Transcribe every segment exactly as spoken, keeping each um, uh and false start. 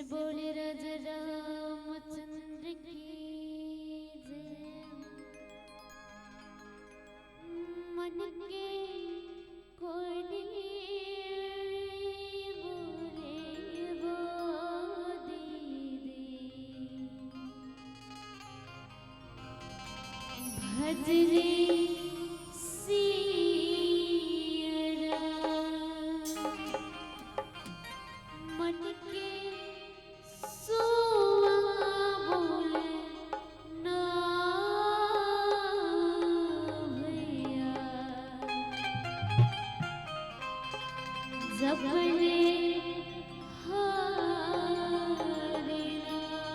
बोले राजा रामचंद्र की जय। मन के कोयली बोले वो दीदी, भजले सियरा। मन के सुआ बोले ना भैया, जब ले हरि नाम।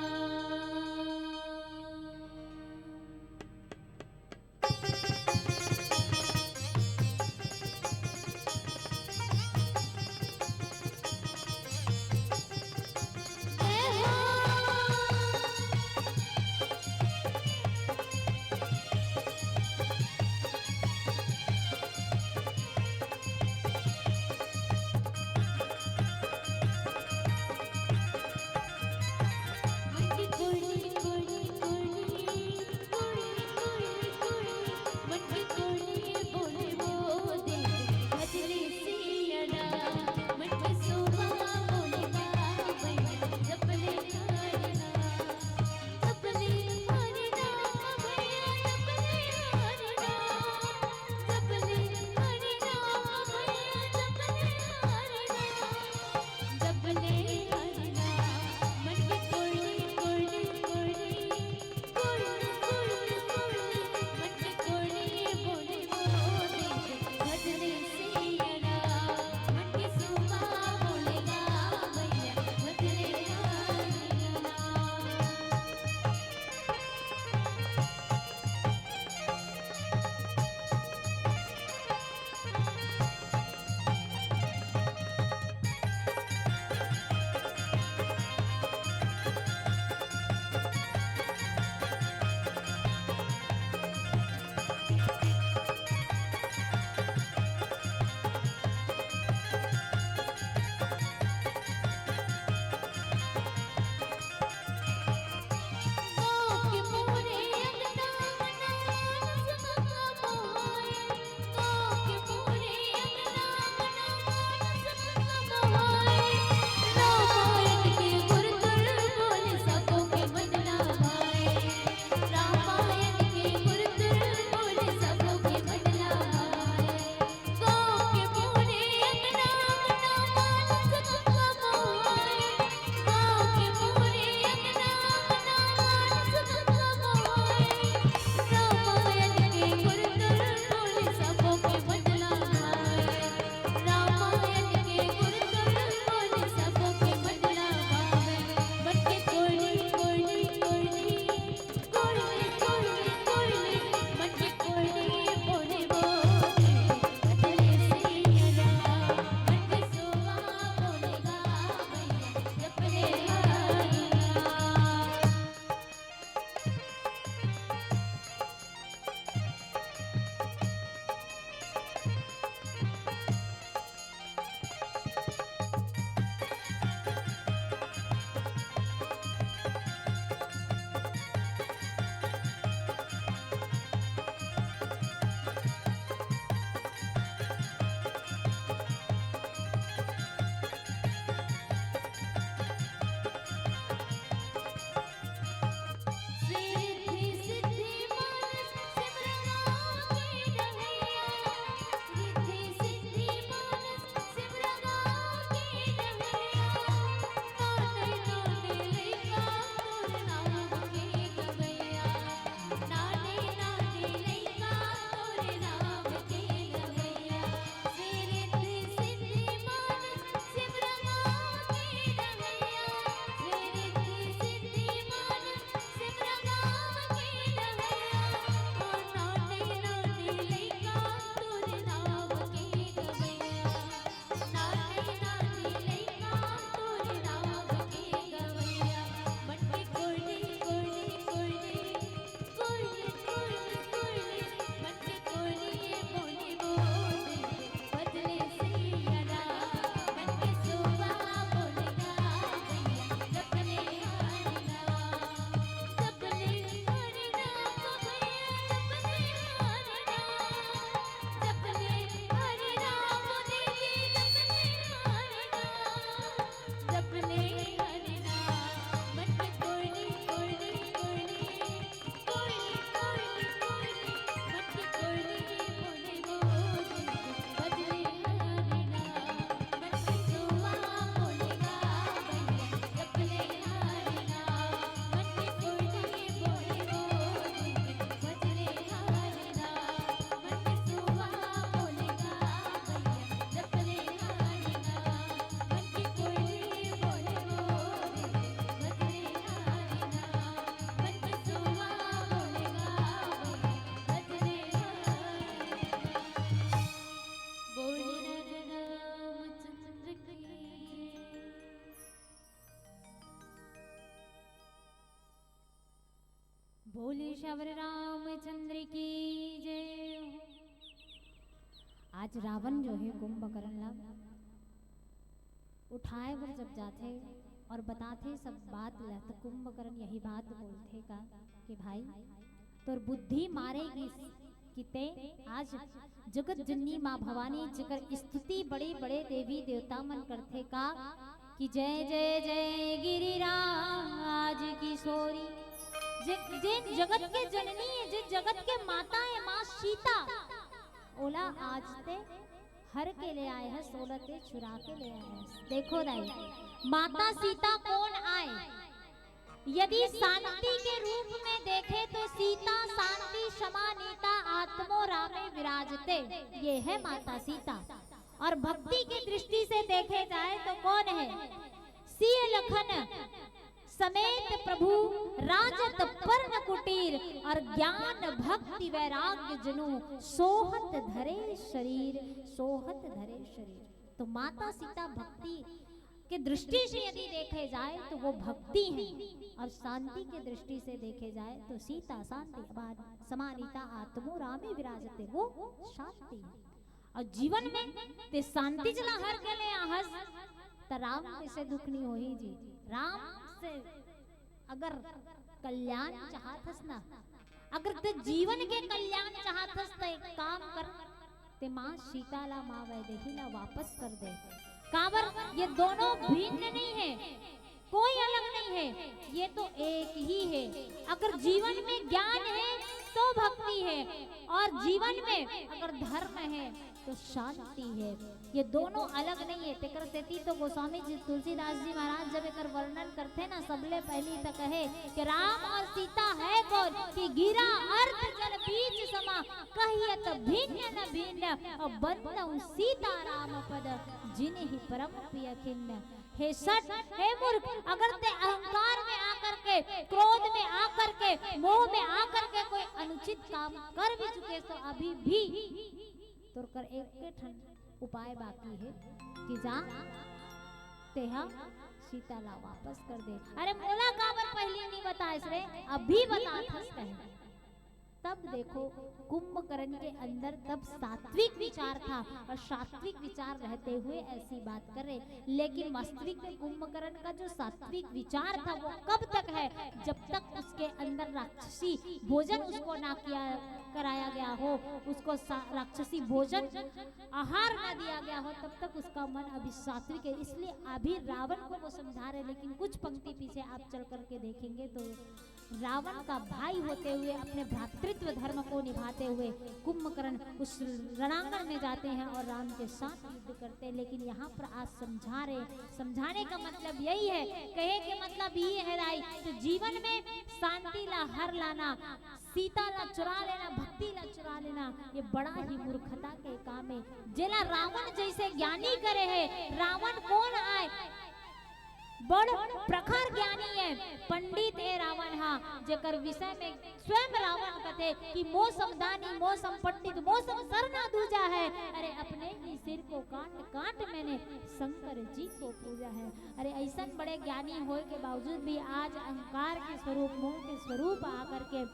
बोले श्री रामचंद्र की जय हो। आज रावण जो है कुंभकर्ण ला उठाए बर जब जाथे और बताथे सब बात ला, तो कुंभकर्ण यही बात बोलथे का कि भाई, तोर बुद्धि मारेगी कि ते आज जगत जननी माँ भवानी, जेकर स्तुति बड़े बड़े देवी देवता मन करथे का कि जय जय जय गिरिराज किशोरी। जे, जे जगत के जननी है, जे जगत के माता है, माँ सीता, ओला आज ते हर के ले आए हस, ओला ते चुरा के ले आए हस। देखो दाई, माता सीता कौन आए? यदि शांति के रूप में देखे तो सीता शांति क्षमा नीता आत्मो रामे विराजते, ये है माता सीता। और भक्ति की दृष्टि से देखे जाए तो कौन है? सिय लखन समेत प्रभु राजत पर्ण कुटीर, और ज्ञान भक्ति वैराग्य जनु सोहत धरे शरीर, सोहत धरे शरीर। तो माता सीता भक्ति के दृष्टि से यदि देखे जाए तो वो भक्ति है, और शांति के दृष्टि से देखे जाए तो सीता शांति, समानीता आत्मो रामे विराजते, वो शांति है। और जीवन में ते शांति चला हर के ले आहस, त राम कैसे दुख नहीं होही जी? राम से अगर कल्याण चाहत हस ना, अगर ते जीवन के कल्याण चाहत हस, त एक काम कर, ते माँ सीता ला, माँ वैदेही ला वापस कर दे। काबर ये दोनों भिन्न नहीं है, कोई अलग नहीं है, ये तो एक ही है। अगर जीवन में ज्ञान है तो भक्ति है, और जीवन में अगर धर्म है तो शांति है। ये दोनों अलग नहीं है। तेकर सेती तो गोस्वामी जी तुलसीदास जी महाराज जब एकर वर्णन करथे ना, सबले पहली तो कहे कि राम और सीता है कौन, कि गिरा अर्थ जल बीच समा, कहियत भिन्न न भिन्न, और बंदउ सीता राम पद, जिनहि परम पिय खिन्न। हे सट, हे मूर्ख, अगर ते अहंकार में आकर के, क्रोध में आकर के, मोह में आकर के कोई अनुचित काम कर भी चुके तो अभी भी तोर कर एक ठन उपाय बाकी है कि जा तेहा सीता ला वापस कर दे। अरे मोला काबर पहली नहीं बताएस रे, अभी बता थस कहे। तब देखो, कुंभकर्ण के अंदर तब सात्विक विचार था और सात्विक विचार रहते हुए ऐसी बात करे। लेकिन वास्तविक में कुंभकर्ण का जो सात्विक विचार था वो कब तक है? जब तक उसके अंदर राक्षसी भोजन उसको ना किया, कराया गया हो, उसको सा-, राक्षसी भोजन आहार ना दिया गया हो, तब तक उसका मन अभी सात्विक है। इसलिए अभी रावण को वो समझा रहे, लेकिन कुछ पंक्ति पीछे आप चल करके देखेंगे तो रावण का भाई होते हुए अपने भ्रातृत्व धर्म को निभाते हुए कुंभकर्ण उस रणांगण में जाते हैं और राम के साथ युद्ध करते हैं। लेकिन यहाँ पर आज समझा रहे, समझाने का मतलब यही है, कहे के मतलब ये है राई, तो जीवन में शांति ला हर लाना, सीता ला चुरा लेना, भक्ति ला चुरा लेना, ये बड़ा ही मूर्खता के काम है। जेला रावण जैसे ज्ञानी करे है, रावण कौन आए? बड़ प्रखर ज्ञानी है, पंडित ए रावण हा, जेकर विषय में स्वयं रावण कथे कि मो सम दानी, मो सम पंडित, मो सम सरना दूजा है। अरे अपने ही सिर को काट काट मैंने शंकर जी को पूजा है। अरे ऐसन बड़े ज्ञानी होए के बावजूद भी आज अहंकार के स्वरूप, मोह के स्वरूप आकर के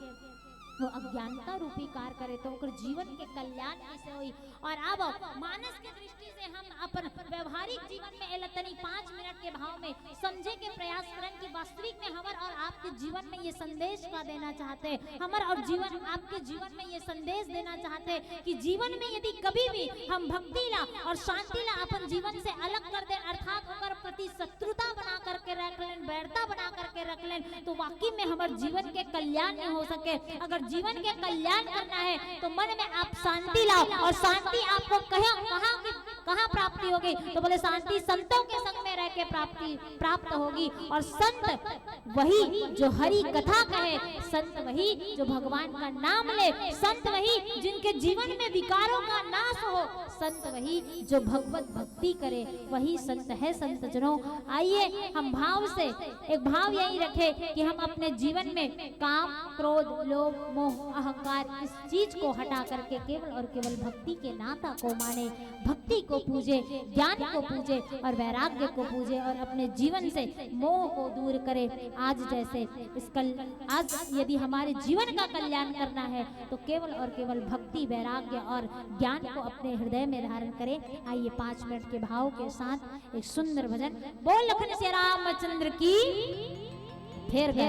वो अज्ञानता रूपी कार करे तो ओकर जीवन के कल्याण कैसे होई? और अब मानस के दृष्टि से हम अपन व्यवहारिक जीवन में एला तनी पाँच मिनट के भाव में समझे के प्रयास करन कि वास्तविक में हमर और आपके जीवन में ये संदेश का देना चाहते हैं, हमर और जीवन, आपके जीवन में ये संदेश देना चाहते हैं कि जीवन में यदि कभी भी हम भक्ति ला और शांति ला अपन जीवन से अलग कर दे, अर्थात ओकर प्रति शत्रुता बना करके रख लेन, बैरता बना करके रख लेन, तो वाकई में हमर जीवन के कल्याण नहीं हो सके। अगर जीवन के कल्याण करना है तो मन में आप शांति लाओ, और शांति आपको कहाँ, कहाँ की, कहाँ प्राप्ति होगी? तो बोले शांति संतों के संग में रह के प्राप्ति प्राप्त होगी। और संत वही जो हरि कथा कहे, संत वही जो भगवान का नाम ले, संत वही जिनके जीवन में विकारों का नाश हो, संत वही जो भगवत भक्ति करे, वही संत है संत जनों। आइए हम भाव से एक भाव यही रखें कि हम अपने जीवन में काम, क्रोध, लोभ, मोह, अहंकार, इस चीज को हटा करके केवल और केवल भक्ति के नाता को माने, भक्ति को पूजे, ज्ञान को पूजे और वैराग्य को पूजे। और अपने जीवन से मोह को दूर करे। आज जैसे इस कल, आज यदि हमारे जीवन का कल्याण करना है तो केवल और केवल भक्ति, वैराग्य और ज्ञान को अपने हृदय में धारण करें। आइए, पांच मिनट के भाव के साथ एक सुंदर भजन। बोल लखन सिया रामचंद्र की। फिर गए।